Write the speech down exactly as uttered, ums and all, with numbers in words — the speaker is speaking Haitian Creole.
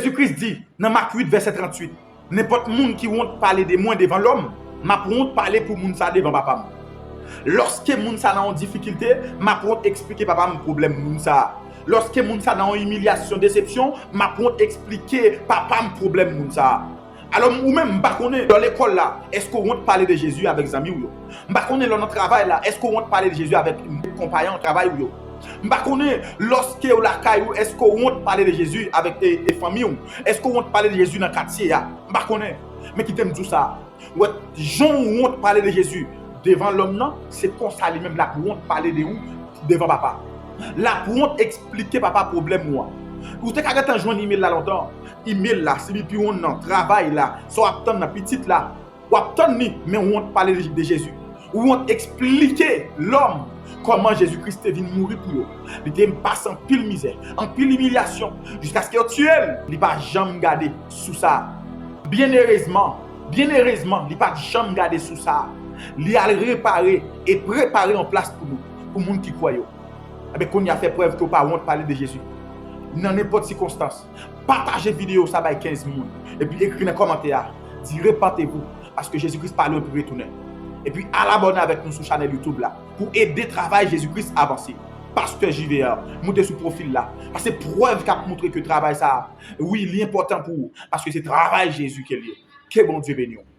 Jezi Kris di nan Mak uit vèsè tranntuit, nenpòt moun ki wont pale de mwen devan lòm, m ap wont pale pou moun sa devan Papa m. Lòske moun sa nan yon difikilte, m ap wont eksplike Papa m pwoblèm moun sa. Lòske moun sa nan yon imilyasyon, desepsyon, m ap wont eksplike Papa m pwoblèm moun sa. Alò, ou menm, m pa konnen, nan lekòl la, èske w wont pale de Jezi avèk zanmi w yo? M pa konnen, lè w nan travay la, èske w wont pale de Jezi avèk konpayan travay ou yo? M pa konnen, lòske w lakay ou, èske w wont pale de Jezi avèk e, e fanmi w? Èske w wont pale de Jezi nan katye a? M pa konnen. Men kite m di w sa. Wè, jan w wont pale de Jezi devan lòm nan, se konsa li menm l ap wont pale de ou devan Papa. L ap wont eksplike Papa pwoblèm ou an. Ou te ka gentan jwenn imèl la lontan. Imèl la, C B P One nan, travay la, sa w ap tann nan, pitit la, w ap tann li, men w wont pale de, de Jezi. W wont eksplike lòm kòman Jezi Kris te vin mouri pou yo. Li te pase anpil mizè, anpil imilyasyon, jiskaske yo tiye l. Li pa janm gade sou sa. Byenerezman, byenerezman, li pa t janm gade sou sa. Li al repare e prepare yon plas pou nou, pou moun ki kwè yo. Ebyen, kounye a fè prèv ke w pa wont pale de Jezi. Nan nenpòt sikonstans, pataje videyo sa bay kenz moun. Epi ekri nan kòmantè a, di repentez-vous, paske Jezi Kris pa lwen pou retounen. Epi al abòne avèk nou sou chanèl YouTube la pou ede travay Jezi Kris avanse. Pastè J V R, moute sou pwofil la. Paske prèv k ap montre ke travay sa a, wi, li enpòtan pou ou, paske se travay Jezi ke l ye. Ke Bondye beni w.